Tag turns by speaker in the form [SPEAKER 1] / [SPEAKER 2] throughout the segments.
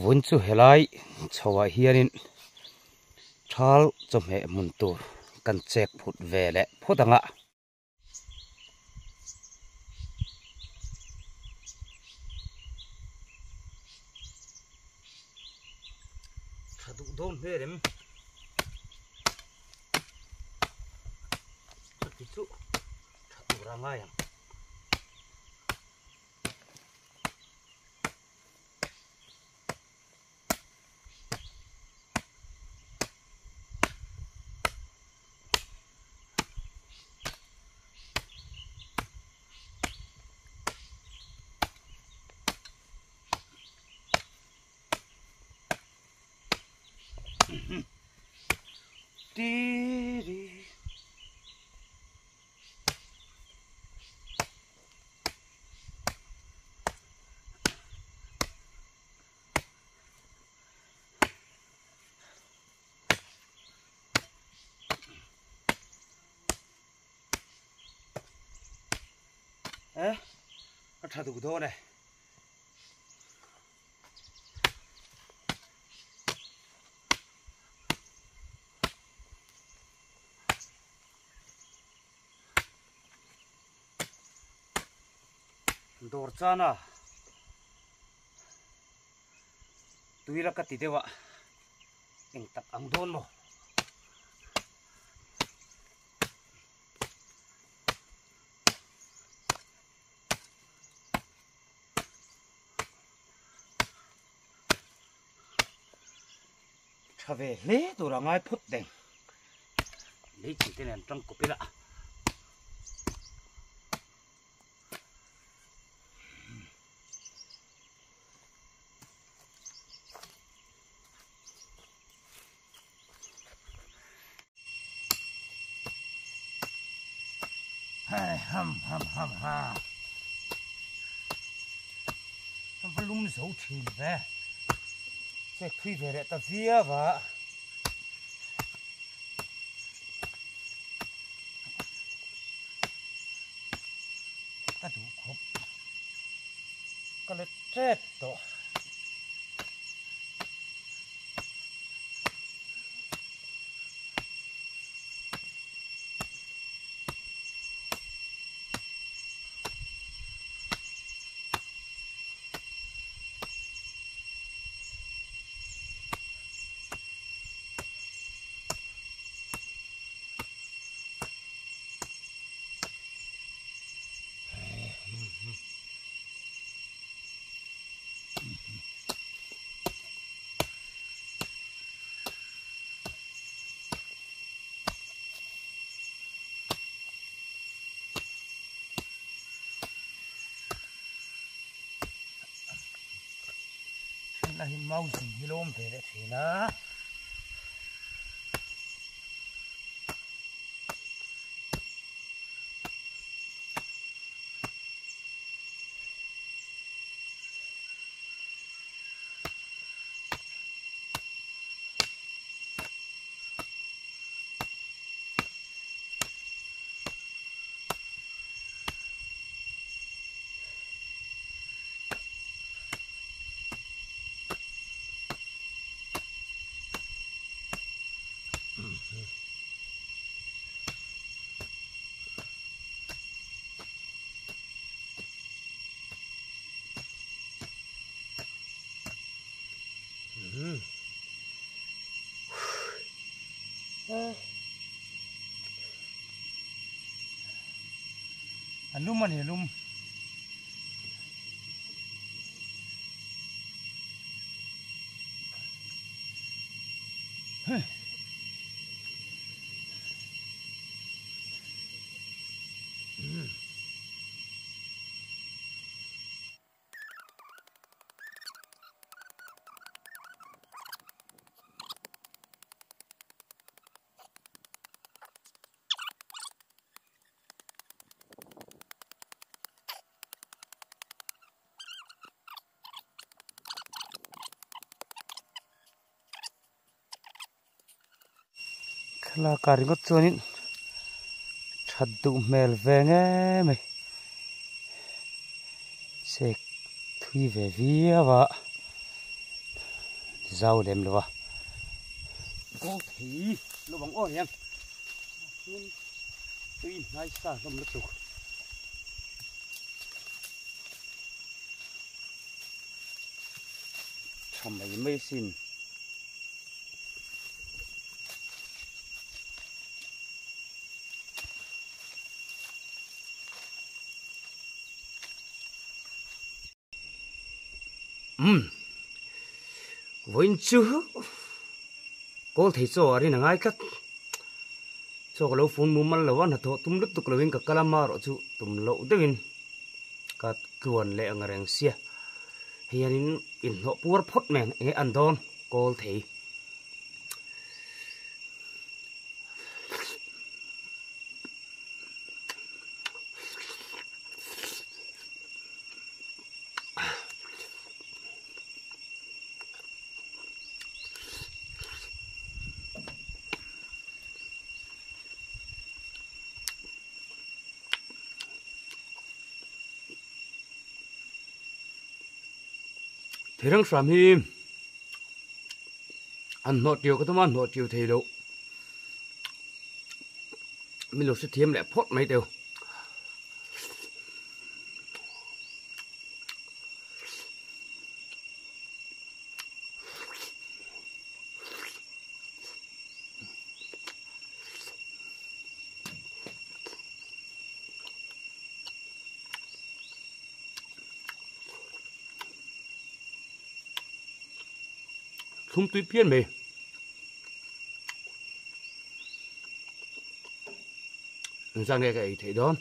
[SPEAKER 1] Vun chu helai chhoah hianin thal chawhmeh hmun tur kan chek phut ve leh phawt ang a. Tha duh dawn hmel em? Chuti chu tha tur a ngai ang. Eh, a tha duh dawn e. Dawr chana tui la ka ti deuh a eng tak ang dawn maw. Tha ve hle tur a ngai phawt deng. Lei chi te nen tang kawp ila. Hai ham ham ham ha. Va lum zo thin ve. Chek thui ve leh ta viau a. Ka duh khawp. Ka let tep tawh. Then lah hi mouse hi lo awm ve leh thin a. A lum a ni a lum. Thlalak ah ringawt chuanin that duh hmel ve nge mai chek thui ve viau a. Zau lem lo a. Kaw thei lo ang aw hian hmun tui hnai sa hlawm lutuk. Tha mai mai sin. Umm vawiin chu kawl thei chaw a rin a ngai tlat chaw ka lo fun mumal lo a hnathawh tum lutuk lovin ka kal a marawh chu tum loh deuhin ka tluan leh ang reng sia hei hianin inhnawh puar phawt mai ang enge an dawn kawl thei. Thirang hram hi an hnawh tiu ka tum a hnawh tiu thei loh min lo hrethiam leh phawt mai teu. Thlum tui phian mai. Zan nge ka ei theih dawn.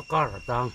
[SPEAKER 1] A kar atang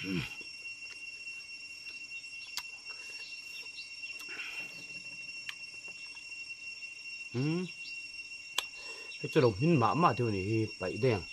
[SPEAKER 1] Umm hei chu lo hmin mah mah deuh a nih hi paih daih ang.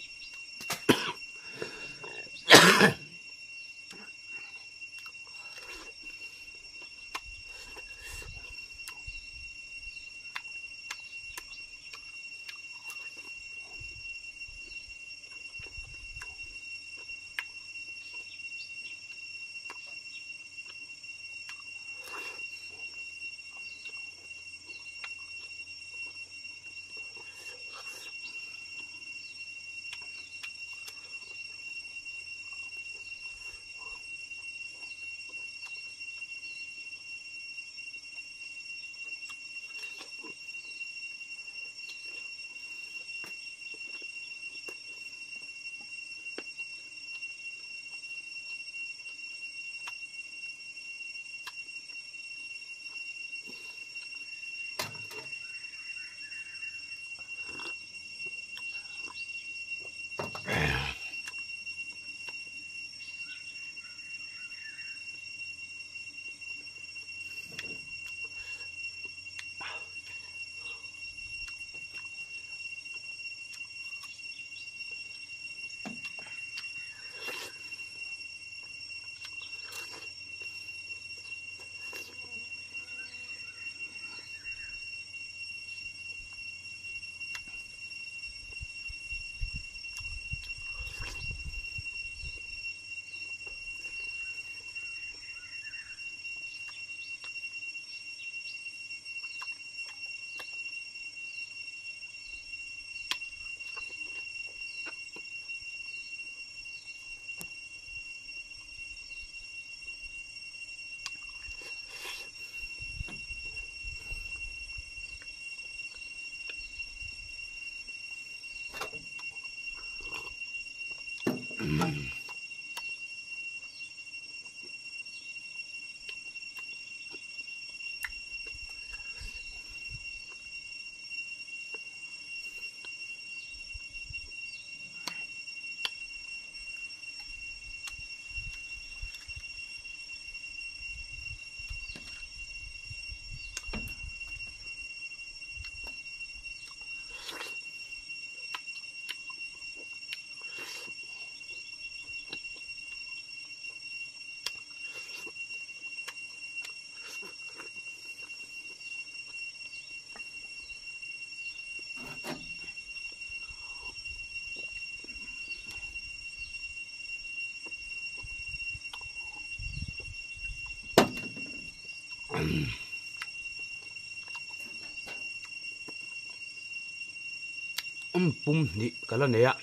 [SPEAKER 1] Um pum hnih ka la nei a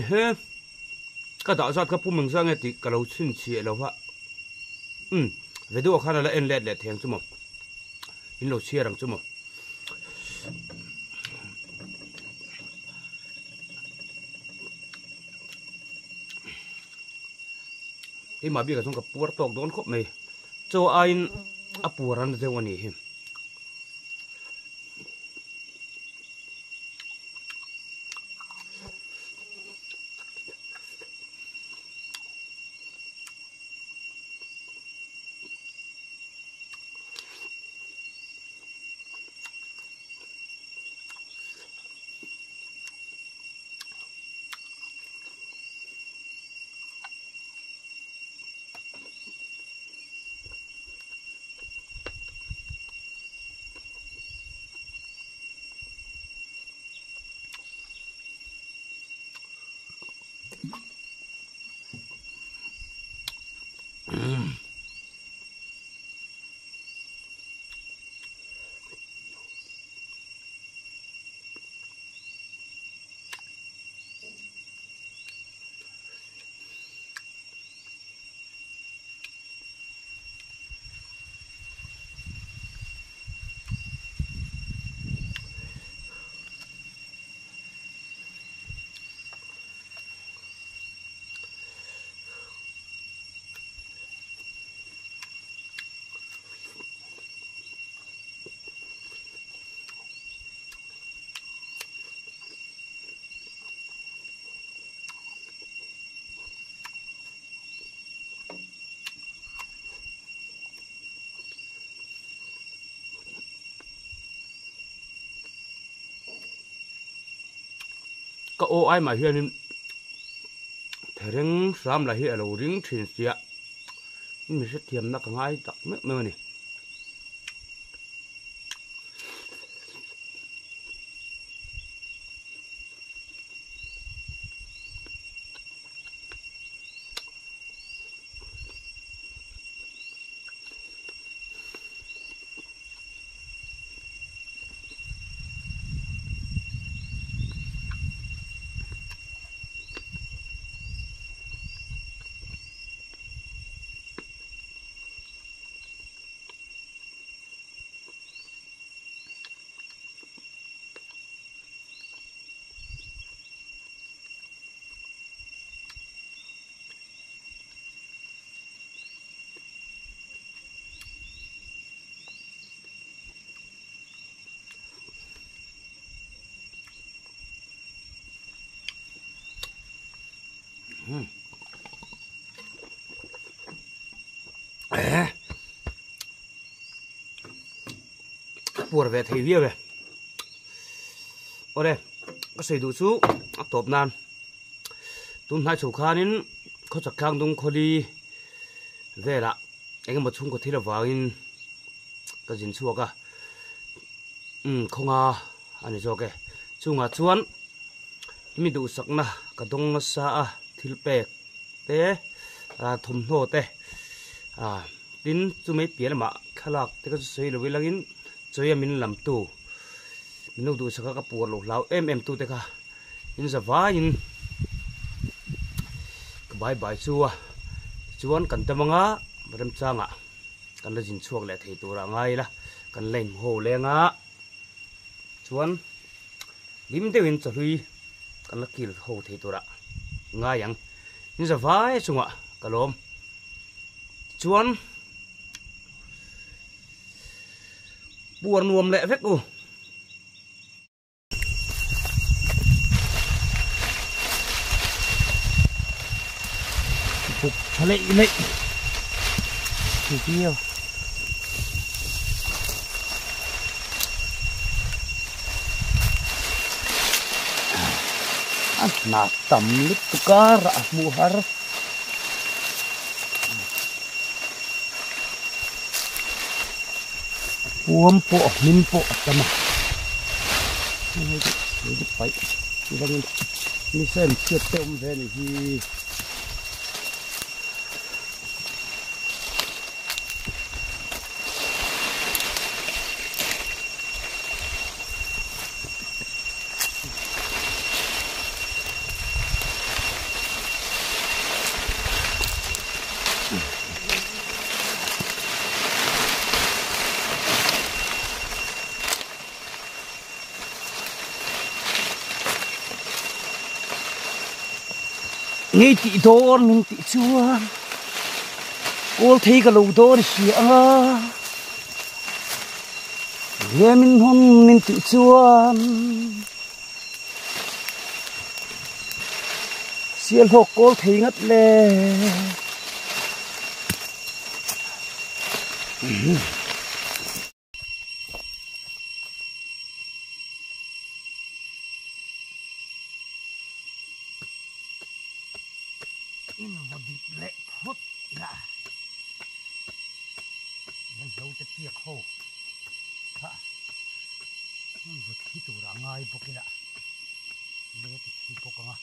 [SPEAKER 1] ehe ka dah zat kha pum engzah nge tih ka lo chhinchhiah lo va um video khan a la en let leh thei ang chu maw in lo chhiar ang chu maw. Keimah bikah chuan ka puar tawk dawn khawp mai chaw aiin a puar an deuh a nih hi. Ka aw ai mah hianin thereng hram lah hi a lo ring thin sia mi hrethiamna ka ngai tak meuh meuh a ni. Puar ve thei viau e. Awle, ka sawi duh chu a tawp nan. Tun hnai chho khanin khawchhak tlang dung khawli velah eng emaw chhungkaw thil avangin ka zin chhuak a. Umm khawnga a ni zawk e. Chungah chuan mi duhsakna ka dawng nasa a thil pek te thawmhnaw te ah tin chumai piah lamah thlalak te ka chu sawi lo ilangin chawia min lamtu min lo duhsaka ka puar loh hlau em em tute kha in za vaiin ka bai bai chu a tichuan kan dam anga remchangah kan la zin chhuak leh thei turah ngai ila kan la inhmu ho leng a chuan hlim deuhin chawhlui kan la kil ho thei turah ngai ang in za vai chungah ka lawm tichuan puar nuam leh vek u. Buk tha leih leih viau. A hnah tam lutuk a rah hmuh har. Puam pawh a hmin pawh a tam a paih chuvangin nisa in chhiat te awm ve a nih hi. Ngei tih dawn min tih chuan kawl thei ka lo dawn si ang a nge min hawn min tih chuan. Sialhawk kawl thei ngat le. In vaw dik leh phawt ila. Hian zo te tiak ho kha hmun vut khi turah ngai bawk ila le ti thi bawk ang a.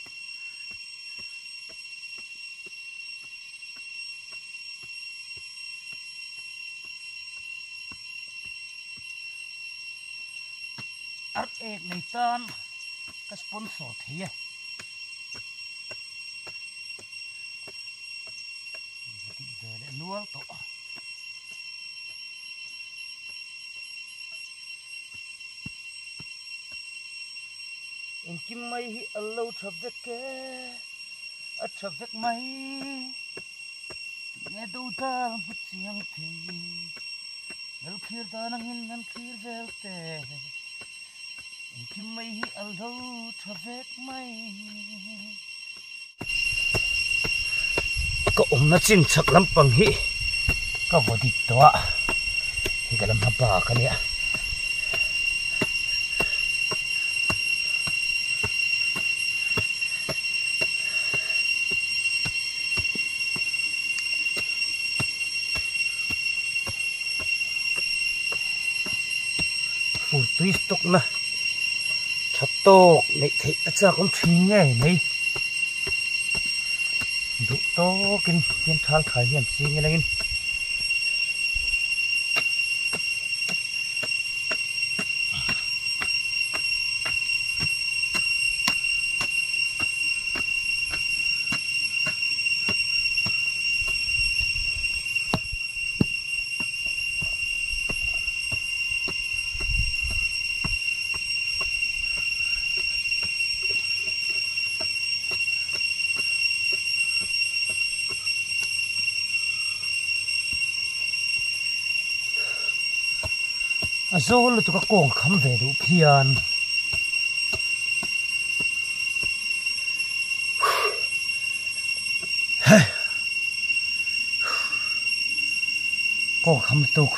[SPEAKER 1] Ar ek nei tan ka sponsor thei e. Dik ve leh nual tawh. Engkim mai hi a lo tha vek e, a tha vek mai. Tinge do dal hmu chiang thei, lal thlir dan angin an thlir vel te. Engkim mai hi a lo tha vek mai. Ka awmna chin chhak lampang hi ka vaw dik tawh a, hei ka la hma bak a nia. Tui stock na tha tawk neih theih a chak awm thin ngei mai. Duh tawkin hian thal khai hian ching ila in. A zawl lutuk a kawng kham ve duh phian. Kawng kham lutuk.